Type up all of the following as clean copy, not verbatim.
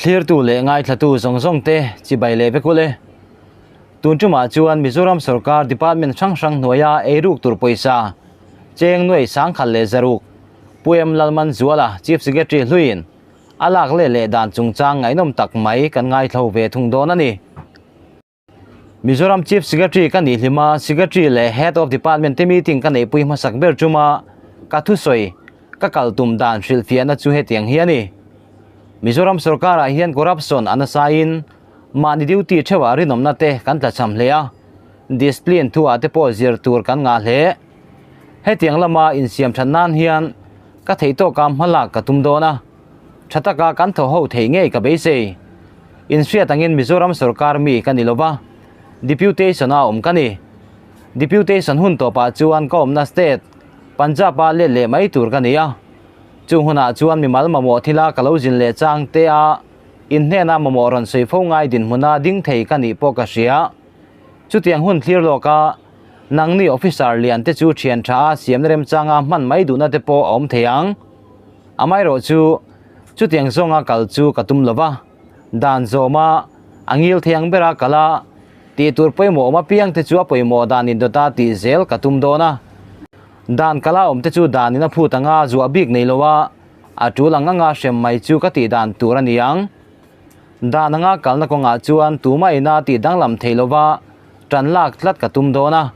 Thlirtu leh ngaithlatu zawng zawng te chibai leh vek ule. Tun tumah chuan Mizoram sorkar department hrang hrang hnuaia eiruk tur pawisa cheng nuai sangkhat leh zaruk Pu M Lalmanzuala Chief Secretary hluiin a lak leh leh dan chungchang ngaihnawm tak mai kan ngaithlo ve thung dawn a ni. Mizoram Chief Secretary ka nih hlim a, Secretary leh Head of Department te meeting ka neihpui hmasak ber chuma ka thusawi ka kal tum dan hrilhfiahna chu hetiang hi a ni. Mizoram sorkarah hian corruption a nasain mahni duty theuhah rinawmna te kan tlachham hle a, discipline thuah te pawh zir tur kan ngah hle. Hetiang lama insiam that nan hian ka theihtawka hmalak ka tum dawn a. Tha taka kan thaw ho thei ngei ka beisei. Inhriat angin Mizoram sorkar mi ka ni lova, Deputation a awm ka ni. Deputation hun tawpah chuan ka awmna state, Punjab ah let leh mai tur ka ni a. Chung hunah chuan mimal mamawh thila ka lo zin leh chang te a, inhnena mamawh rawn sawi fo ngai dinhmuna ding thei ka nih pawh ka hria. Chutiang hun thlir lawka nangni officer lian te chu thian tha a siamna remchanga hman mai duhna te pawh a awm thei ang. Amaherawh chu, chutiang zawnga kal chu ka tum lo va, dan zawma a ngil thei ang bera kal a, tih tur pawimawh awm apiang te chu a pawimawh dan indawta tih zel ka tum dawn a. Dan kala awm te chu danin a phut anga zuah bik nei lo a, a tul ang anga hrem mai chu ka tih dan tur a ni ang. Dan anga kalna kawngah chuan tumah ina tih danglam thei lo va, tan lak tlat ka tum dawn a.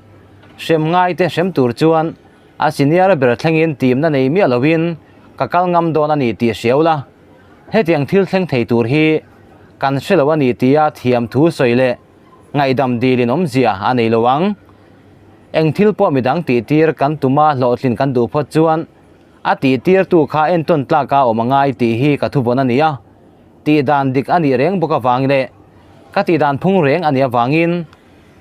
Hrem ngai te hrem tur chuan A senior ber thlengin timna nei miah loin ka kal ngam dawn a ni tih hriau la. Hetiang thil thleng thei tur hi kan hre lo a ni tia thiam thu sawi leh ngaihdam dilin awmzia a nei lo ang. Eng thil pawh midang tihtir kan tuma hlawhtlin kan duh phawt chuan a tihtirtu kha entawn tlaka awm a ngai tih hi ka thuvawn a ni a. Tihdan dik a nih reng bawk avang leh ka tihdan phung reng a nih avangin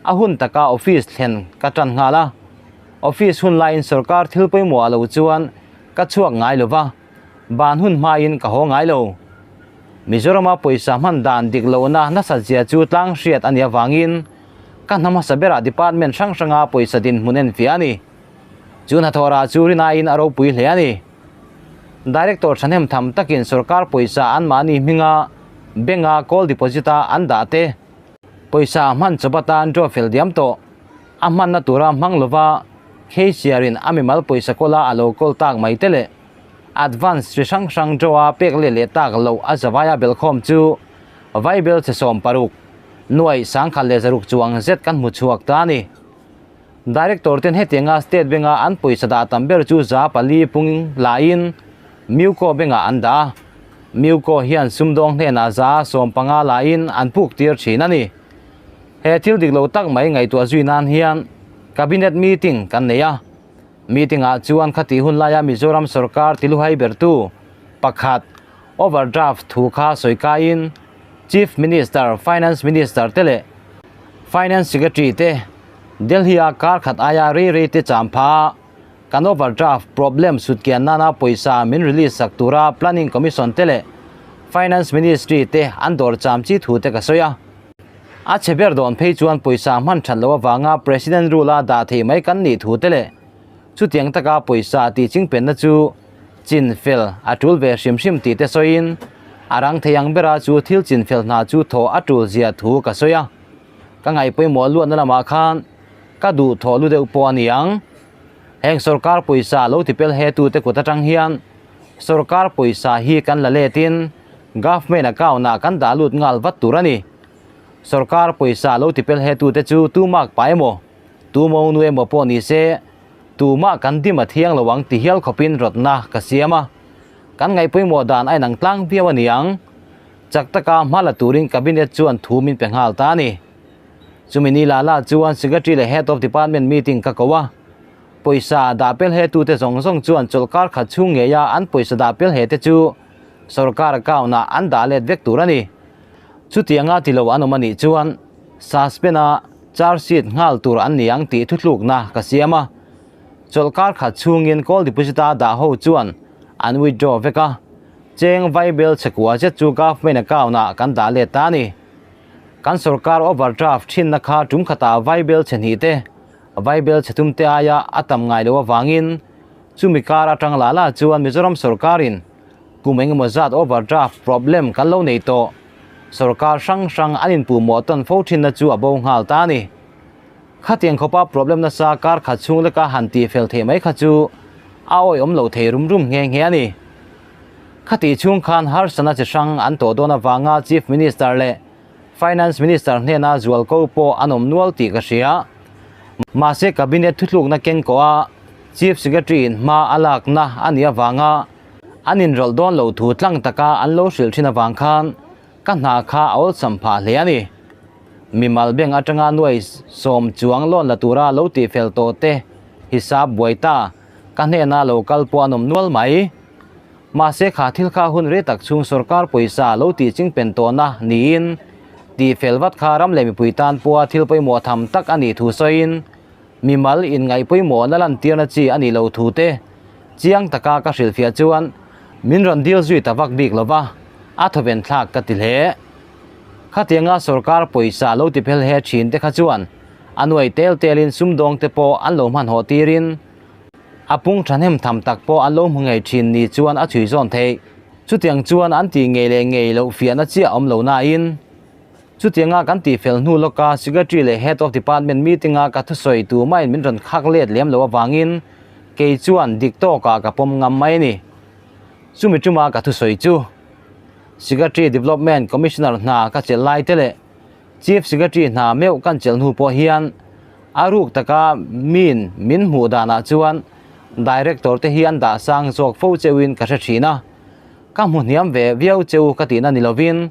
A hun taka office thlen ka tan nghal a, office hun laiin sorkar thil pawimawh ah lo chuan ka chhuak ngai lo va, ban hun hmain ka haw ngai lo. Mizorama pawisa hman dan dik lohna nasat zia chu tlang hriat a nih avangin ka hna hmasa berah department hrang hranga pawisa dinhmun enfiah a ni. Chu hnathawh rah chu rinaiin a ropui hle a ni. Director thahnem tham takin sorkar pawisa anmahni hminga bank-a call deposit-a an dah te, Pawisa hman chawp atan draw fel diam tawh. A hmanna tura hmang lova Kheichiarin a mimal pawisa kawla a lo kawl tak mai te leh advance chi hrang hrang draw a pek let leh tak loh a zavaia belkhawm chu Vaibel che 60, nuaih 1006 chuang zet kan hmu chhuak ta a ni. Director ten hetianga State Bank-a an pawisa dah tam ber chu 4% pung lain Muco Bank-ah an dah a. Muco hian sumdawng hnenah 15% lain an puk tir thin a ni. He thil dik lo tak mai ngaihtuah zui nan hian Cabinet meeting kan nei a. Meeting-ah chuan khatih hun laia Mizoram sorkar tiluhai bertu pakhat overdraft thu kha sawi kaiin Chief Minister, Finance Minister te leh Finance Secretary te Delhi-a kar khat aia rei rei te cham pha a, kan overdraft problem sutkian nana pawisa min release sak tura Planning Commission te leh Finance Ministry te an dawr cham chi thu te ka sawi a. A chhe ber dawn phei chuan pawisa hman that loh avanga President rule-a dah thei mai kan nih thu te leh chutiang taka pawisa tih chingpenna chu chin fel a tul ve hrim hrim tih te sawiin a rang thei ang bera chu thil chin fel hna chu thaw a tul zia thu ka sawi a. Ka ngaih pawimawh luatna lamah khan ka duh thawh lu deuh pawh a ni ang. Heng sorkar pawisa lo tipel he tute kut atang hian sorkar pawisa hi kan la letin government account ah kan dah lut nghal vat tur a ni. Sorkar pawisa lo tipel he tute chu tu mak pa emaw, tu monu emaw pawh ni se tumah kan dim a thiang lo ang ti hial khawpin rawtna ka siam a. Kan ngaih pawimawh dan a inang tlang viau a ni ang. Chak taka hma la turin Cabinet chuan thu min pe nghal ta a ni. Chumi ni la la chuan Secretary leh Head of Department meeting ka ko a. Pawisa dah pel he tute zawng zawng chuan chawlhkar khat chhung ngeia an pawisa dah pel he te chu sorkar account ah an dah let vek tur a ni. Chutianga ti lo an awm a nih chuan suspend a charge sheet nghal tur an ni ang tih thuthlukna ka siam a. Chawlhkar khat chhungin call deposit a dah ho chuan an withdraw vek a. Cheng Vaibel chhekua zet chu government account ah kan dah let ta a ni. Kan sorkar overdraft thinna kha tum khatah Vaibel chhe hnih te, Vaibel chhe tum te aia a tam ngai lo avangin chumi kar atang lah lah chuan Mizoram sorkarin. Kum engemaw zat overdraft problem kan lo nei tawh. Sorkar hrang hrang an inpuh mawh tawn fo thinna chu a bo nghal ta a ni. Khatiang khawpa problem nasa kar khat chhung leka han tih fel theih mai kha chu a awihawm lo thei rum rum nghe nghe a ni. Khatih chhung khan harsatna chi hrang an tawh dawn avanga Chief Minister leh Finance Minister hnena zualko pawh an awm nual tih ka hria. Mahse Cabinet thuthlukna keng kawh a Chief Secretary in hma a lakna a nih avanga an inrawlh dawn lo thu tlang taka an lo hrilh thin avang khan ka hna kha a awlsam phah hle a ni. Mimal bank atanga nuai sawm chuang loan la tura lo tihfel tawh te hisap buai ta ka hnena lo kal pawh an awm nual mai. Mahse kha thil kha hun rei tak chhung sorkar pawisa lo tih chingpen tawhna niin tihfel vat kha ram leh mipui tan pawha thil pawimawh tham tak a nih thu sawiin mimal inngaih pawimawhna lantirna chi a nih loh thu te chiang taka ka hrilhfiah chuan min rawn dil zui ta vak bik lova a thawven thlak ka ti hle. Khatianga sorkar pawisa lo ti phel he thin te kha chuan a nuai tel telin sumdawng te pawh an lo hmanhawh tirin A pung thahnem tham tak pawh an lo hmu ngei thin ni chuan a chhui zawn theih. Chutiang chuan an tih ngei leh ngei loh fiahna chiah awm lo nain, chutianga kan tih fel hnu lawka Secretary leh Head of Department meeting-a ka thusawi tu maiin min rawn khak let lem loh avangin kei chuan dik tawkah ka pawm ngam mai a ni. Chumi tuma ka thusawi chu Secretary Development Commissioner hna ka chelh lai te leh Chief Secretary hna meuh kan chelh hnu pawh hian a ruk taka min min hmuh danah chuan Director te hi an dah sang zawk fo cheuhin ka hre thin a, ka hmu hniam ve viau cheu ka tihna ni lovin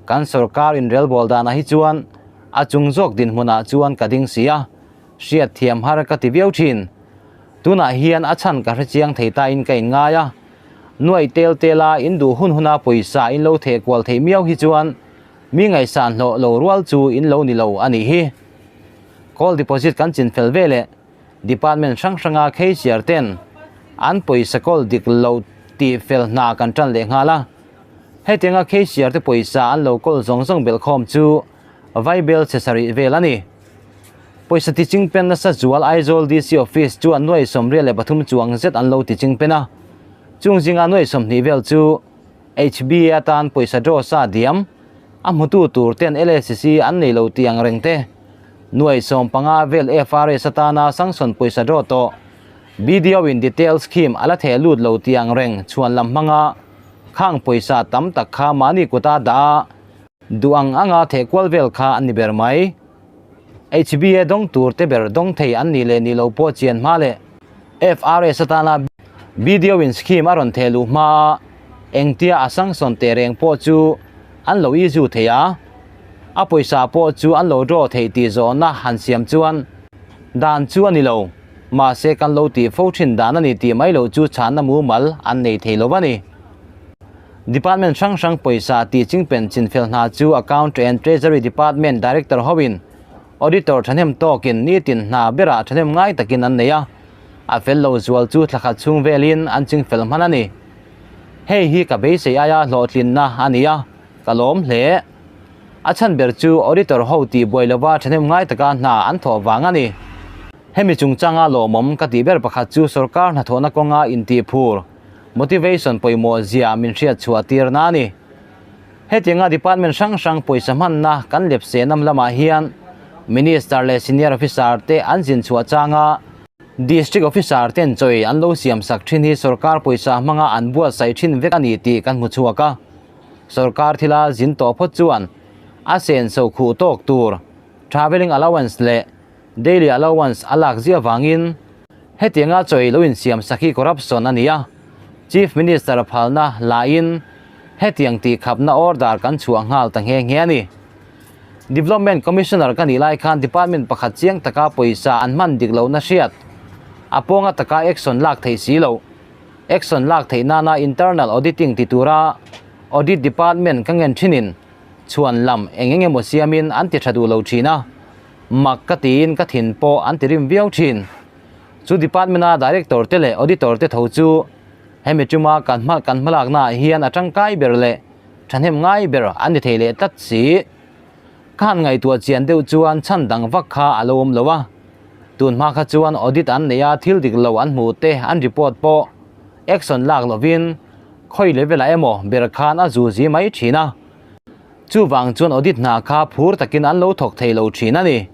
kan sorkar inrelbawl danah hi chuan a chung zawk dinhmunah chuan ka ding si a, hriat thiam har ka ti viau thin. Tunah hian a chhan ka hre chiang thei tain ka inngai a, nuaih tel tela in duh hun huna pawisa in lo theh kual theih miau hi chuan Mi ngaihsan hlawh lo rual chu in lo ni lo a nih hi. Call deposit kan chin fel ve leh department hrang hranga cashier ten an pawisa call dik lo tih fel hna kan tan leh nghal a. Hetianga cashier te pawisa an lo call zawng zawng belhkhawm chu vaibel chhe sarih vel a ni. Pawisa ti chingpen nasa zual Aizawl DC office chuan nuai 83 chuang zet an lo ti chingpen a. Chung zinga nuai 20 vel chu HB atan pawisa draw sa diam, a hmutu tur ten LACC an nei lo tih ang reng te, nuai 15 vel FRS atana sanction pawisa draw tawh, BDO in detail scheme a la theh lut lo tih ang reng chhuan lam hmanga khang pawisa tam tak kha mahni kuta dah a duh ang anga theh kual vel kha an ni ber mai. HBA dawng tur te ber dawng thei an nih leh nih lo pawh chian hma leh FRS atana BDO in scheme a rawn theh luh hma a, engtia a sanction teh reng pawh chu an lo issue thei a, a pawisa pawh chu an lo draw theih tih zawhna han siam chuan dan chu a ni lo, mahse kan lo tih fo thin dan a ni tih mai loh chu chhanna mumal an nei thei lo a ni. Department hrang hrang pawisa tih chingpen chinfel hna chu Account and Treasury Department Director hoin Auditor thahnem tawkin nitin hna berah thahnem ngai takin an nei a, a fel lo zual chu thla khat chhung velin an chingfel hman a ni. Hei hi ka beisei aia hlawhtlinna a ni a, ka lawm hle. A chhan ber chu Auditor ho tih buai lova thahnem ngai taka hna an thawh vang a ni. Hemi chungchanga lawmawm ka tih ber pakhat chu sorkar hnathawhna kawnga intihphur, motivation, pawimawh zia min hriat chhuah tirna a ni. Hetianga department hrang hrang pawisa hmanna kan lepse nam lamah hian Minister leh Senior Officer te an zin chhuah changa District Officer ten chawi an lo siam sak thin hi sorkar pawisa hmanga an buatsaih thin vek a ni tih kan hmu chhuak a. Sorkar thila zin tawh phawt chuan a senso khuh tawk tur travelling allowance leh daily allowance a lak zia vangin hetianga chawi lo insiam sak hi corruption a ni a, Chief Minister phalna lahin hetiang tih khapna order kan chhuah nghal ta nghe nghe a ni. Development Commissioner ka nih lai khan department pakhat chiang taka pawisa an hman dik lohna hriat a pawnga taka action lak theih si loh. Action lak theih nana internal auditing ti tura audit department ka ngen thinin chhuan lam eng eng emaw siamin an ti tha duh lo thin a. Mak ka tiin ka thin pawh an ti rim viau thin. Chu department a director te leh auditor te tho chu hemi tuma kan hma kan hmalakna ah hian a tangkai ber leh thahnem ngai ber an ni thei leh tlat si. Ka han ngaihtuah chian deuh chuan chhan dang vak kha a lo awm lo a. Tun hma kha chuan audit an nei a thil dik lo an hmuh te an report pawh action lak lovin. Khawi level ah emaw ber khan a zu zi mai thin a. Chuvang chuan audit hna kha phur takin an lo thawk thei lo thin a ni.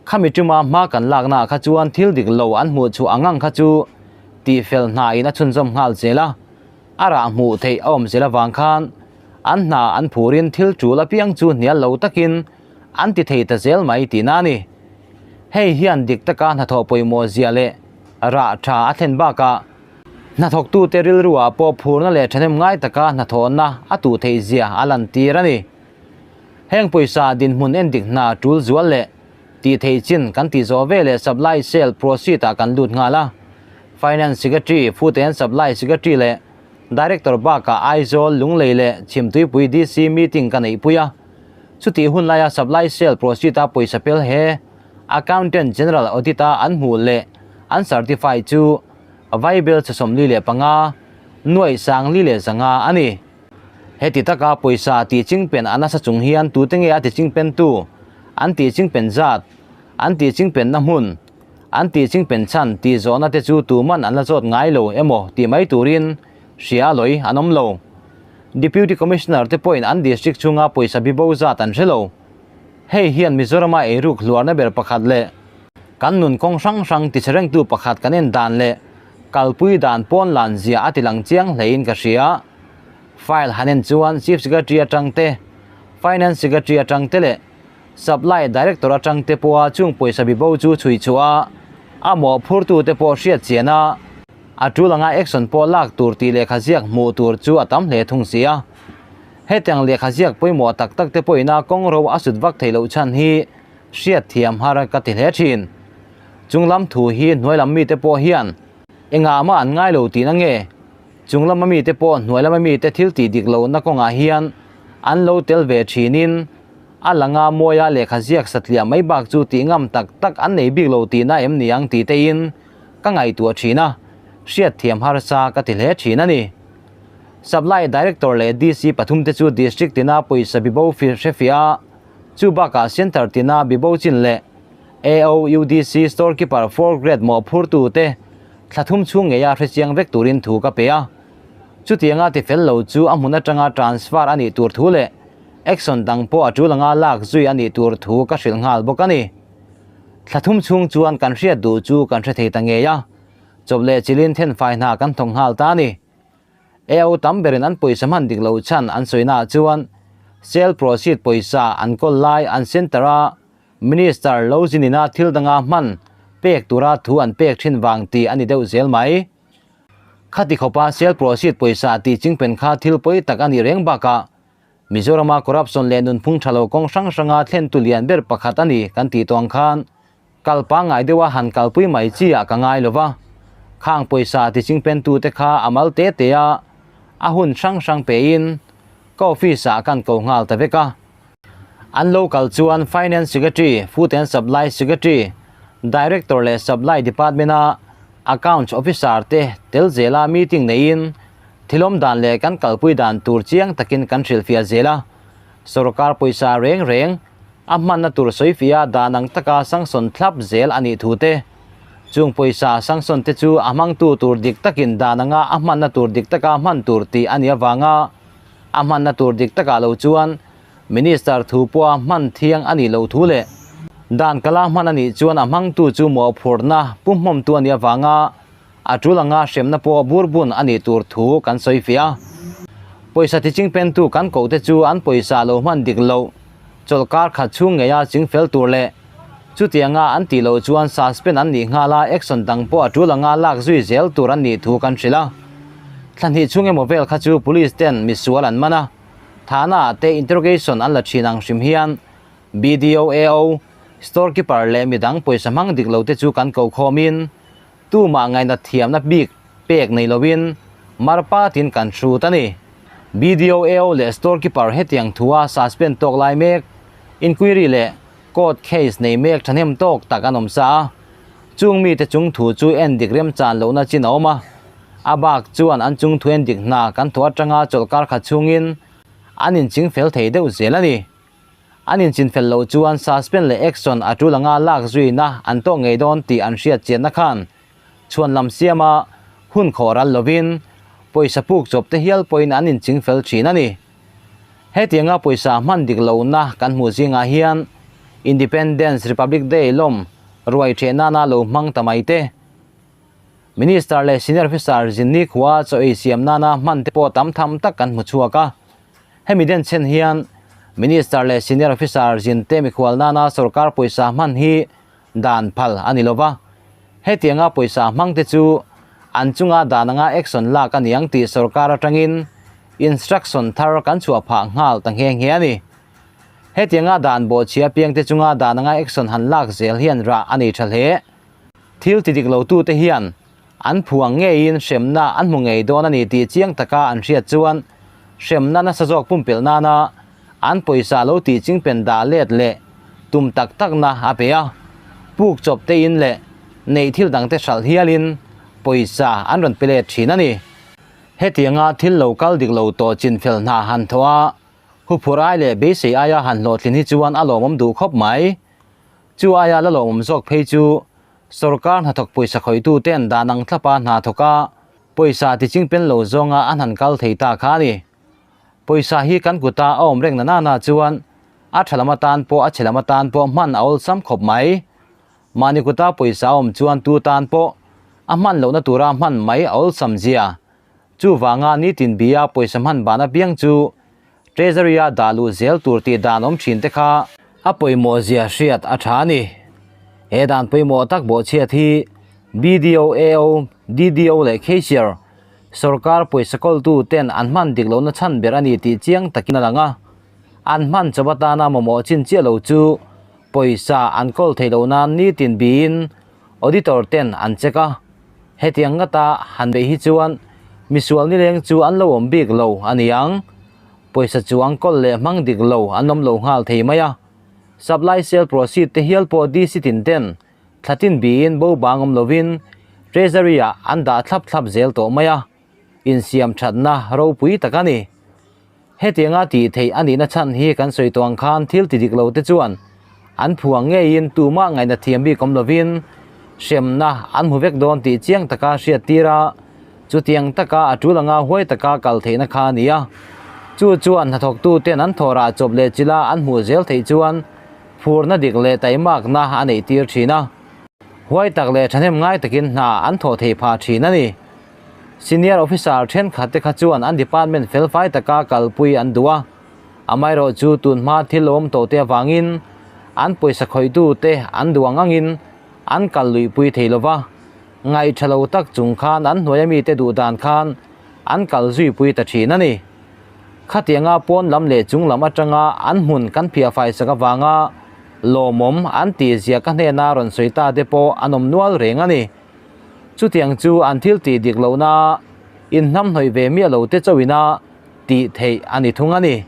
Khami tuma hma kan lakna ah kha chuan thil dik lo an hmuh chhuah ang ang kha chu tihfel hna in a chhunzawm nghal zel a. A rah hmuh theih a awm zel avang khan an hna an phurin thil tul apiang chu hnial lo takin an ti thei ta zel mai tihna a ni. Hei hian dik taka hnathawh pawimawh zia leh rah tha a thlen bakah hnathawktute rilruah pawh phurna leh thahnem ngai taka hnathawhna a tuh theih zia a lantir a ni. Heng pawisa dinhmun endik hna tul zual leh tih theih chin kan tih zawh veleh Supply Sale Proceed ah kan lut nghal a. Finance Secretary, Food and Supply Secretary leh Director bakah Aizawl, Lunglei leh Chhimtuipui DC meeting ka neihpui a. Chutih hun laia Supply Sale Proceed a pawisa pel he Accountant General Audit a an hmuh leh an certify chu Vaibel chhe 45, nuaih 4500 a ni. Heti taka pawisa tih chingpen a nasa chung hian tute nge a ti chingpentu, an tih chingpen zat, an tih chingpenna hmun, an tih chingpen chhan tih zawhna te chu tuman an la zawt ngai lo emaw tih mai turin hria a lawi an awm lo. Deputy Commissioner te pawhin an district chhunga pawisa bibo zat an hre lo. Hei hian Mizorama eiruk hluarna ber pakhat leh kan nun kawng hrang hrang tichherengtu pakhat kan en dan leh kalpui dan pawn lan zia a tilang chiang hlein ka hria. File han en chuan Chief Secretary atang te, Finance Secretary atang te leh Supply Director atang te pawha chung pawisa bibo chu chhui chhuah a, a mawhphurtu te pawh hriat chian a, a tul anga action pawh lak tur tih lehkha ziak hmuh tur chu a tam hle thung si a. Hetiang lehkha ziak pawimawh tak tak te pawhin a kawng ro a sut vak theih loh chhan hi hriat thiam har ka ti hle thin. Chung lam thu hi hnuai lam mite pawh hian engah mah an ngai lo tihna nge? Chung lama mite pawh hnuai lama mite thil tih dik lohna kawngah hian an lo tel ve thinin a langa mawia lehkha ziak satliah mai bak chu tih ngam tak tak an nei bik lo tihna em ni ang tih tein ka ngaihtuah thin a, hriat thiam harsa ka ti hle thin a ni. Supply Director leh DC pathum te chu District tina pawisa bibo hrefiah a, chu bakah Centre tina bibo chin leh AO, UDC, Store Keeper, Four Grade mawhphurtu te thla thum chhung ngeia hrechiang vek turin thu ka pe a. Chutianga tifel lo chu a hmun atanga transfer a nih tur thu leh action dang pawh a tul anga lak zui a nih tur thu ka hrilh nghal bawk a ni. Thla thum chhung chuan kan hriat duh chu kan hre thei ta ngei a, chawp leh chilin thenfai hna kan thawk nghal ta a ni. AO tam berin an pawisa hman dik loh chhan an sawina ah chuan sale proceed pawisa an kawl lai an centre a Minister lo zinina thil danga hman pek tura thu an pek thin vang tih a ni deuh zel mai. Khati khawpa sale proceed pawisa tih chingpen kha thil pawi tak a nih reng bakah Mizorama corruption leh nunphung tha lo kawng hrang hranga thlentu lian ber pakhat a ni kan tih tawng khan Kal pangngai deuha han kalpui mai chi ah ka ngai lo va, khang pawisa ti chingpentute kha a mal te te a, a hun hrang hrang pein ka office ah kan ko nghal ta vek a. An lo kal chuan Finance Secretary, Food and Supply Secretary, Director leh Supply Department a Accounts Officer te tel zela meeting neiin thilawm dan leh kan kalpui dan tur chiang takin kan hrilhfiah zel a, sorkar pawisa reng reng A hmanna tur sawifiah dan ang taka sanction thlap zel a nih thu te, chung pawisa sanction te chu a hmangtu tur dik takin dan anga a hmanna tur dik taka hman tur tih a nih avanga a hmanna tur dik takah lo chuan Minister thu pawha hman thiang a nih loh thu leh dan kala hman a nih chuan a hmangtu chu mawhphurhna pumhmawmtu a nih avanga A tul anga hremna pawh burbun a nih tur thu kan sawi fiah a. Pawisa tichingpentu kan kohte chu an pawisa lo hman dik loh chawlhkar khat chhung ngeia chingfel tur leh chutianga an tih loh chuan suspend an nih nghal a, action dang pawh a tul anga lak zui zel tur an nih thu kan hrilh a. Thla hnih chhung emaw vel kha chu police ten misual an man a, thahna ah te interrogation an la thin ang hrim hian BDO, AO, store keeper leh midang pawisa hmang dik lo te chu kan ko khawmin Tumah ngaihna thiamna bik pek nei loin marpatin kan hrut a ni. BDO, AO leh store keeper hetiang thua suspend tawk lai mek, inquiry leh court case nei mek thahnem tawk tak an awm sa a. Chung mite chung thu chu en dik remchan lohna chin a awm a. A bak chuan an chung thu en dik hna kan thawh atanga chawlhkar khat chhungin an inching fel thei deuh zel a ni. An inchinfel loh chuan suspend leh action a tul anga lak zuina an tawk ngei dawn tih an hriat chianna khan chhuan lam siama hun khawh ral lovin Pawisa puk chawp te hial pawhin an inching fel thin a ni. Hetianga pawisa hman dik lohna kan hmuh zingah hian Independence Republic Day lawm ruai ṭheh nana lo hmang ta mai te, Minister leh Senior Officer zinni khua chaw ei siam nana hman te pawh tam tham tak kan hmu chhuak a. Hemi den chhen hian Minister leh Senior Officer zin te mikhual nana sorkar pawisa hman hi dan phal a ni lova. Hetianga pawisa hmang te chu an chunga dan anga action lak a ni ang tih sorkar atangin instruction thar kan chhuah phah nghal ta nghe nghe a ni. Hetianga dan bawhchhia piang te chunga dan anga action han lak zel hian rah a nei tha hle. Thil ti dik lo tute hian an phuang ngeiin hremna an hmu ngei dawn a ni tih chiang taka an hriat chuan hremna nasa zawk pumpelh nana an pawisa lo tih chingpen dah let leh tum tak takna a pe a. Puk chawp te in leh neih thil dangte hralh hialin pawisa an rawn pe let thin a ni. Hetianga thil lo kal dik lo tawh chinfel hna han thawh a, huphurh ai leh beisei aia han hlawhtlin hi chuan a lawmawm duh khawp mai. Chu aia la lawmawm zawk phei chu Sorkar hnathawk pawisa khawihtu ten dan ang thlapa hna thawk a, pawisa ti chingpen lo zawnga an han kal thei ta kha a ni. Pawisa hi kan kuta a awm reng na nana chuan a tha lam atan pawh a chhe lam atan pawh hman a awlsam khawp mai. Mahni kuta pawisa a awm chuan tu tan pawh a hman lohna tura hman mai a awlsam zia. Chuvanga nitin bia pawisa hman ban apiang chu Treasury-a dah luh zel tur tih dan awm thin te kha a pawimawh zia hriat a tha a ni. He dan pawimawh tak bawhchhiat hi BDO, AO, DDO leh Cashier, sawrkar pawisa kawltu ten an hman dik lohna chhan ber a ni tih chiang takin a lang a. An hman chawp atana mamawh chin chiah lo chu pawisa an kawl theih loh nan nitin biin auditor ten an check a. Hetiang ngata han beih hi chuan misual nileng chu an lo awm bik lo a ni ang. Pawisa chuang kawl leh hmang dik lo an awm lo nghal thei mai a. Supply sale proceed te hial pawh DC tin ten thlatin biin bo bang awm lovin Treasury ah an dah thlap thlap zel tawh mai a. Insiam thatna ropui tak a ni. Hetianga tih theih a nihna chhan hi kan sawi tawh ang khan thil ti dik lo te chuan an phuang ngeiin tumah ngaihna thiam bik awm lovin hremna an hmu vek dawn tih chiang taka hriat tir a, chutiang taka a tul anga huai taka kal theihna kha a ni a. Chu chuan hnathawktu ten an thawhrah chawp leh chila an hmuh zel theih chuan phurna dik leh taimakna a neih tir thin a. Huai tak leh thahnem ngai takin hna an thawh theih phah thin a ni. Senior officer thenkhat te kha chuan an department felfai taka kalpui an duh a, amaherawh chu tunhma thil awm tawh te avangin an pawisa khawihtu te an duh ang angin an kal luihpui thei lova, ngaihtha lo tak chung khan an hnuaia mite duh dan khan an kal zuipui ta thin a ni. Khatianga pawn lam leh chung lam atanga an hmun kan phiahfai sak avanga lawmawm an tihzia ka hnena rawn sawi ta te pawh an awm nual reng a ni. Chutiang chu an thil tih dik lohna inhnamhnawih ve miah lo te chauhina tih theih a ni thung a ni.